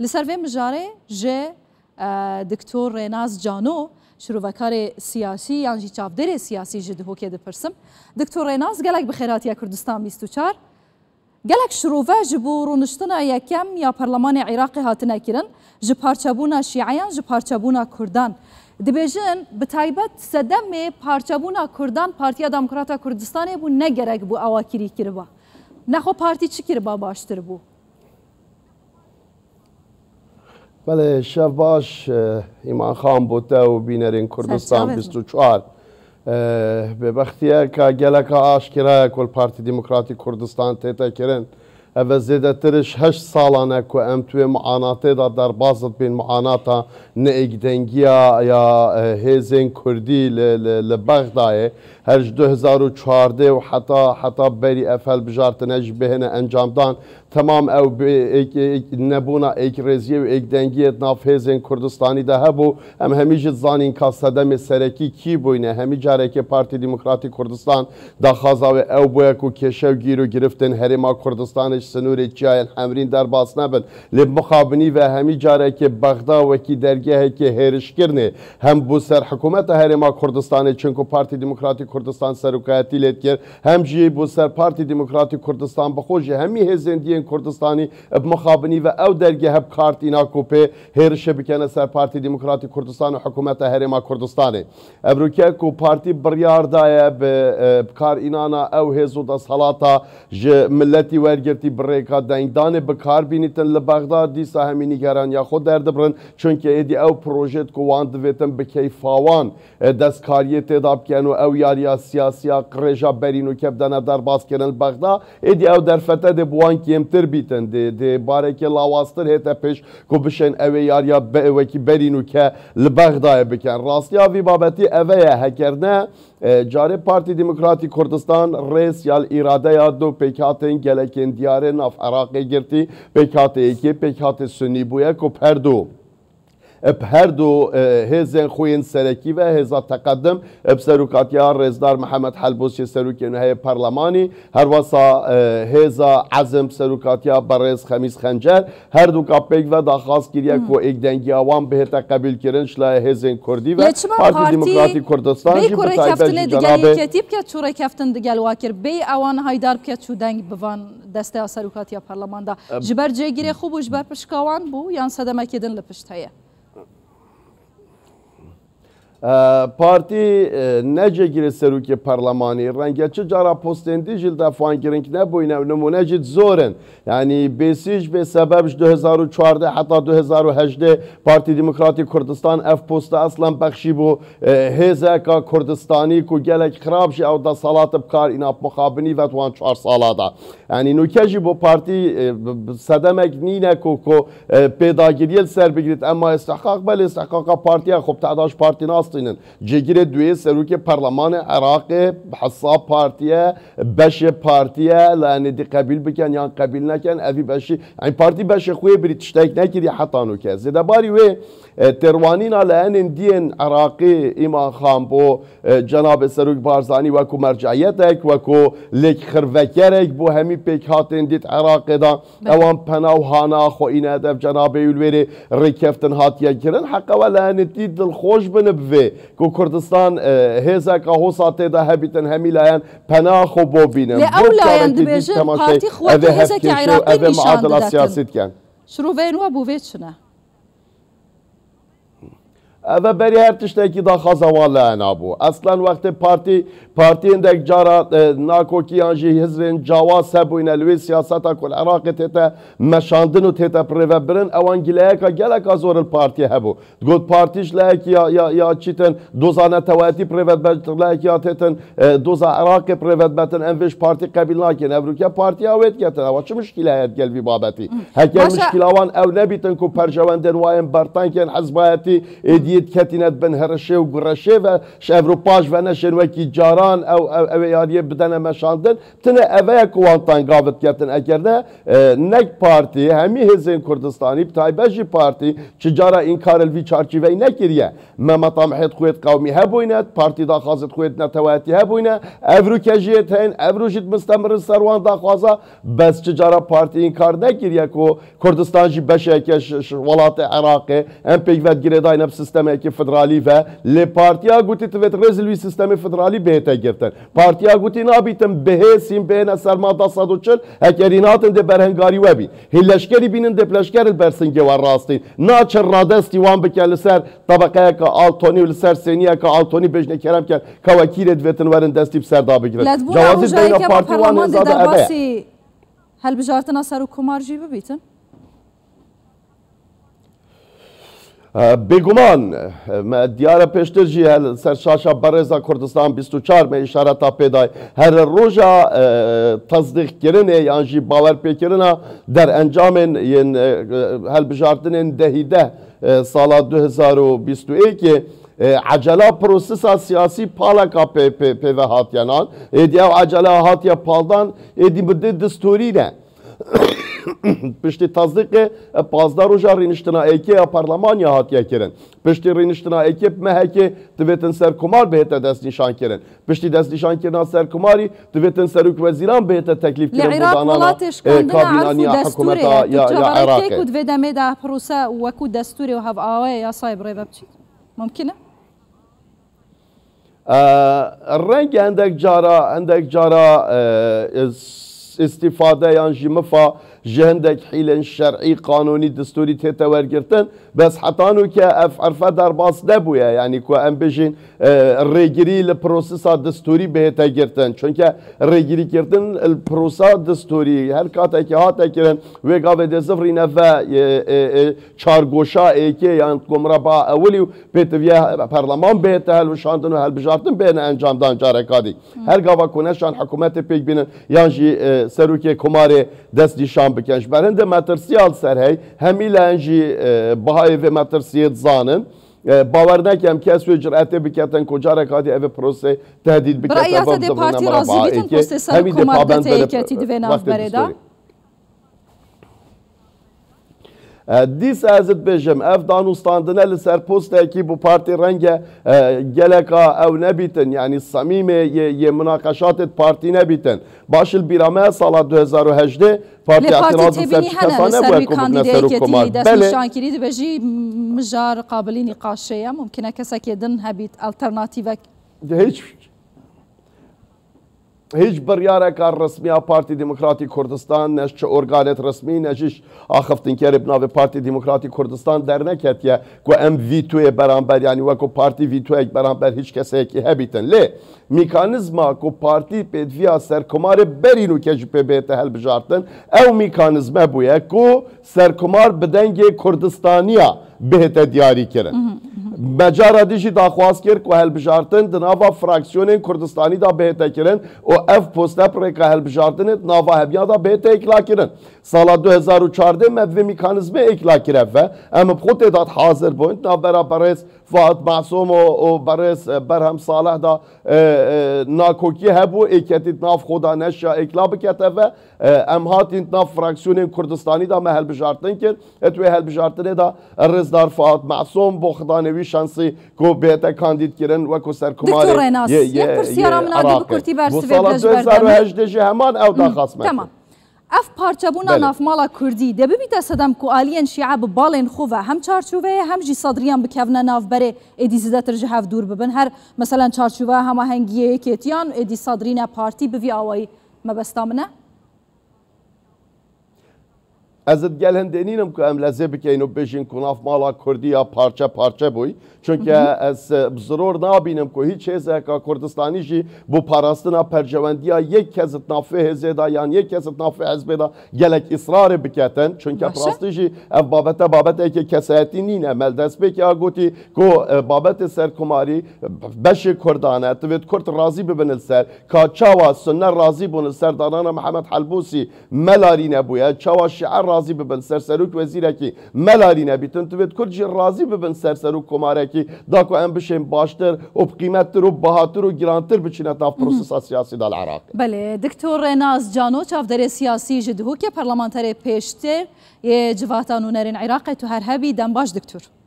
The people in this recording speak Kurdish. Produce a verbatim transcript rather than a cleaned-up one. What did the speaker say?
Li ser vê mijarê ji, e, Doktor Rênas Cano, şirovekarê siyasî yan jî çavdêrê siyasî ji Dihokê dipirsim. Doktor Rênas, gelek bi xêr hatiye Kurdistan bîst û çar. Gelek şirove ji bo rûniştina yekem ya Perlemanê Iraqê hatine kirin, ji parçebûna Şîeyan, ji parçebûna Kurdan. Dibêjin, bi taybet sedemê parçebûna Kurdan Partiya Demokrata Kurdistanê bû, ne gerek bû ewa kirî kiriba. Nexwe partî çi kiriba baştir bû? Belê, şev baş, e, Îman Xan, bo te û bînerên Kurdistan Serçavê bîst û çar. E, bêbextiyeke geleka aşkera ye ku li Partî Demokratîk Kurdistan tête kirin. Ev e zêdetir ji heşt salan e ku em tu wê muanatê de derbas dibin, muanata neêkdengiya ya, e, hêzên Kurdî li, li, li Bexdayê. Her ji du hezar û çardeh û heta, heta berî ev hilbijartine jî bihêne encamdan, temam ew bi êk-, êk-, nebûna êkrêziyê û êkdengiyê di nav hêzên Kurdistanî de hebû. Em hemî jî dizanîn ka sedemê serekî kî bûyne. Hemî carekê Partî Demokratîk Kurdistan daxwaza wê ew bûye ku kêşe û gîr û giriftin herêma Kurdistanê ji sinûrê çiyayên hemrîn derbas nebin. Lê bi mixabinî ve hemî carekê Bexda wekî dergehekê hêrişkirinê hem bo ser hikûmeta Herêma Kurdistanê, çinku Partî Demokratîk Kurdistan serokayetî lê dikir, hem jî bo ser Partî Demokratîk Kurdistan bi xwe jî hemî hêzên diyên Kurdistanî bi mixabinî ve ew dergeh bi kar tîna ku pê hêrişê bikene ser Partî Demokratîk Kurdistan û hikûmeta Herêma Kurdistanê. Evroke ku partî biryar daye bi, e, bi kar înana ew hêz û desthilata ji miletî wergirtî bi rêka dengdanê bi kar bînîtin li Bexda, dîsa hemî nîgeraniya xwe derdibrin, çunke êdî ew projeyê ku wan divêtin bi keyfa wan, e, destkariyê tê de bikin û ew yariya siyasiya qirêja berî nûke bidene derbas kirin li Bexda, êdî ew derfete dê bi wan kêmtir bîtin, dê, dê barekê lawaztir hête pêş ku bişên ew ê yariya be-, wekî berî nûke li Bexdayê bikin. Rastiya vî babetî eve ye, heger ne, e, carê Partî Demokratîk Kurdistan rêz ya li îradeya du pêkhatên gelekên diyarê nav Iraqê girtî, pêkhatê yekê pêkhatê Sunî bûye ku bi her du, bi her du, e, hêzên xwe yên serekî ve, hêza Teqedim, bi serokatiya Rêzdar Mihemed Helbûsiyê serokê nû heye Perlemanî, her wesa, e, hêza Ezm bi serokatiya Berêz Xemîs Xencer, her du ka pêk ve daxwaz kiriye ku êkdengiya wan bihête qebûlkirin ji layê hêzên Kurdî ve. Lê çima Partî Demokratîk Kurdistan bê jî ku bi taybet rêkeftinê ji digel cenabê yeketî bike, çû rêkeftin digel wa kir, bê ewan haydar bike çû deng bi van desteya serokatiya Perleman de? Em, ji ber cêgirê xwe bû, ji ber pişka wan bû, yan sedemekê din li pişt heye? E, partî, e, ne cêgirê serokê perlemanî, renge çi cara postên dî jî li def wan girîng nebûyne û nimûne jî zor in. Yanî bêsî ji bê sebeb ji du hezar û çardeh heta du hezar û hejdeh Partî Demokratîk Kurdistan ev posta eslan bexşî bû, e, hêzeka Kurdistanî ku gelek xirab jî ew desthilat bi kar îna bi mixabinî ve di wan çar sala de. Yanî nûke jî bo partî, e, bi, bi sedemek nîne ku, ku, e, pêdagiriyê li ser bigirît. Ema îstihqaq belê îstihqaqa partiya xwe bi tehda ji partî nastînin. Cêgirê duyê serokê perlemanê Iraqê bi hesab partiye, beşê partiye, li enê dî qebîl bikin yan qebîl nekin, evî beşî, yanî partî beşê xwe yê birî tiştek nekiriye heta nûke. Zêdebarî wê, e, têrwanîna li enên diyên Iraqê Îman Xan bo, e, Cenabê Serok Barzanî wekû merceyetek, wekû lêkxirvekerek bo hemî pêkhatên dît Iraqê de. Belê. Ewan pena û hana xwe îne dev cenabê û li wêrê rêkeftin hatiye kirin. Heqe we li enê dî dilxweş bin bi vê ku Kurdistan, e, hêzeka hosa tê de hebîtin hemî layen pena xwe bo bînin. Lê ew layen dibêjin partî xwe wekî hêzeke Iraqî nîşan didetin. Şiroveyên we bo vê çi ne? Ev e berî her tiştekî daxwaza wan li ena bû. Eslen wextê partî, partiyên dek cara, e, nakokî yan jî hizrên cawaz hebûyne li wê siyaseta ku li Iraqê tête meşandin û tête birêvebirin, ewan gileyeka geleka zor li partiyê hebû. Digot partî ji lehekî ya, ya, ya çîtin doza neteweyetî birêve dibet, ji lehekî ya têtin e, doza Iraqê bi rêve dibetin, em vê ji partî qebîl nakin. Evroke partiya wê diketin. Ewa çi muşkîle heye digel vî babetî? Heker muşkîla wan ew nebîtin ku perjewendên wa yên bertank yên hizbayetî êdî yê diketîne di bin herişê û gureşê ve, ji ev ro paş ve neşên wekî caran ew, ew, ew ê yariyê bidene meşandin. Tine eve ye ku wan tengav diketin. Eger ne, e, nek partî, hemî hêzên Kurdistanî, bi taybet jî partî, çi cara înkar li vî çarçîveyî nekiriye. Me metamihêt xwe yêt qewmî hebûyne, partî daxwazêt xwe yêt neteweyetî hebûyne. Ev ro ke jî yêt heyîn, ev ro jî dimistemirin ser wan daxwaza. Bes çi cara partî înkar nekiriye ku Kurdistan jî beşeke ji, ji welatê Iraqê, em pêk ve girêdayne bi sistemekî federalî ve, lê partiya gotî divêt rêz li wî sistemê federalî bihête girtin. Partiya gotî nabîtin bihêsîn bihêne ser mada sed û çil, hekerî natin dê berhengarî we bîn. Hê leşkerî bînin dê bi leşker li ber singê we rastîn. Naçin radestî wan bike li ser tebeqeyeke altonî û li ser sêniyeke altonî bêjne kerem ken ka wekîlê divêtin werin destî bi ser da bigirin. Ledbûna Cewazî roja beyna yekema partî wan parleman dê hêza da eve ye. Derbasî helbijartina serokkomar jî bibîtin? E, bêguman, e, me diyare pêştir jî hel ser şaşa Berêza Kurdistan bîst û çar me îşareta pê dayî. Her roja, e, tesdîqkirinê yan jî bawerpêkirina derencamên yên, e, e, helbijartinên dehî deh, e, sala du hezar û bîst û êkê, e, ecela prosesa siyasî paleka pê, pê, pê ve hatiye nan. Êdî ew ecela hatiye paldan, êdî bi dê distûrî ne. Piştî tasdîqê, e, pazdeh roja rîniştina êkê ya parlemanya hatiye kirin. Piştî rîniştina êkê bi mehekê divêtin serkomar bihête destnîşan kirin. Piştî destnîşankirina serkomarî divêtin serok wezîran bihête teklîf Li kirin bo Iraq danana, welatê e, şikandina erf û kabînaniya destûrê hikûmeta ye. Tu ya, ya çaverê Iraqê. Kê ku di vê demê de prose wekû destûrê û hevaweyê yasayê bi rê ve biçît? Mumkin e? E, rengê hindek cara, hindek cara, e, is-, îstîfade yan jî mifa ji hindek hîlên şer'î, qanûnî, distûrî tête wergirtin. Bes heta nûke ev erfe derbas nebûye. Yanî ku em bêjin, e, rêgirî li prosesa distûrî bihête girtin. Çunke rêgirîkirtin li prosa distûrî her katekî hate kirin, wê gavê dê zivrîne ve, e, e, e, çargoşa êkê yan ku mireba ewilî û pêtiviye perleman bihête hilweşandin û hilbijartin bihêne encamdan careka dî. Her gava ku neşan hikûmetê pêk bînin yan jî, e, serokê komarê destnîşan bikin. Ji ber hindê metirsiya li ser hey, hemî layan jî, e, bihayê vê metirsiyê dizanin. E, bawer nekem kes wê ciretê biketin ku careka dî ev prosê tehdîd bikete. Bi raya te dê partî razî bîtin postê serokkomar bidete yeketî di vê navberê de? E, dîsa ez dibêjim, ev danûstandine li ser postekî bo partî renge, e, geleka ew nebîtin, yanî samîmê yê, yê munaqeşatê partî nebîtin. Baş li bîra me sala du hezar û hejdeh partî îtiraz li ser çi kesa nebûye ku bibine serokkomar. Lê partî têbînî hene li ser wî kandîdê yeketî destnîşankirî, dibêjî mijar qabilî nîqaşê ye. Mumkin e kesekê din hebît, alternatîvek. Hiç Hiç biryareka resmî ya Partî Demokratî Kurdistan, ne ji çi organêt resmî, ne jî ji axiftinkerê bi navê Partî Demokratî Kurdistan derneketiye ku em vîtoyê beramber, yanî weko partî vîtoyek beramber hiç kesekî hebîtin. Lê mîkanîzma ku partî pêdiviya serkomarê berî nûke jî pê bihête hilbijartin, ew mîkanîzme bûye ku serkomar bi dengê Kurdistaniya bihête diyarî kirin. Me cara dî jî daxwaz kir ku hilbijartin di nava fraksiyonên Kurdistanî de bihête kirin û ev poste bi rêka hilbijartinê di nava hemiya de bihête êkla kirin. Sala du hezar û çardeh me bi vê mîkanîzmê êkla kir ev ve. Em bi xwe tê de hazir bûn. Di navbera berêz Fuat Masûm û, û berêz, e, Berhem Salih de, e, e, nakokî hebû, êketî di nav xwe de neşiya êkla bikete ve. E, em hatîn di nav fraksiyonên Kurdistanî de me hilbijartin kir. Di wê hilbijartinê de rêzdar Fuat Masûm bo xidanê wî şansî ku bihête kandîdkirin weko serkomarê yê, yê, yê Iraqê. Doktor Rênas, yek pirsiyara min a dî bi kurtî bersivê bide ji ber demê. Bo sala du hezar û hejdeh jî heman ew daxwaz me kir. Belê. Ev parçebûna navmala Kurdî dê bibîte sedem ku aliyên Şîe bi balên xwe ve hem çarçoveyê hem jî sedriyan bikevine navberê, êdî zêdetir ji hev dûr bibin. Her, meselen, çarçoveya hemahengiyê yekêtiyan êdî sedrîne partî bi vî awayî mebesta min e. Ez ê digel hindê nînim ku em lezê bikeyin û bêjin ku navmala Kurdî ya parçe parçe bûy. Çunke ez, e, bi ziror nabînim ku hîç hêzeka Kurdistanî jî bo parastina percewendiya yek kes di nav vê hêzê de yan yek kes di nav vê hizbê de gelek îsrarê biketin. Çunke bi rastî jî ev babete babeteke kesayetî nîne. Me li destpêkê a gotî ku, e, babetê serkomarî, e, beşê Kurdan e. Divêt Kurd razî bibin li ser. Ka çawa Sunne razî bûn li ser danana Mihemed Helbûsî, me larî nebûye. Çawa Şîe razî razî bibin ser serok wezîrekî me larî nebîtin, tu vêt Kurd jî razî bibin ser serok komarekî, da ku em bişên baştir û bi qîmettir û bihatir û girantir biçîne nav prosesa siyasî da li Iraqê. Belê, Doktor Naz Cano, çavderê siyasî ji Dihokê, parlamenterê pêştir yê Civata Nûnerên Iraqê, tu her hebî, dem baş Doktor.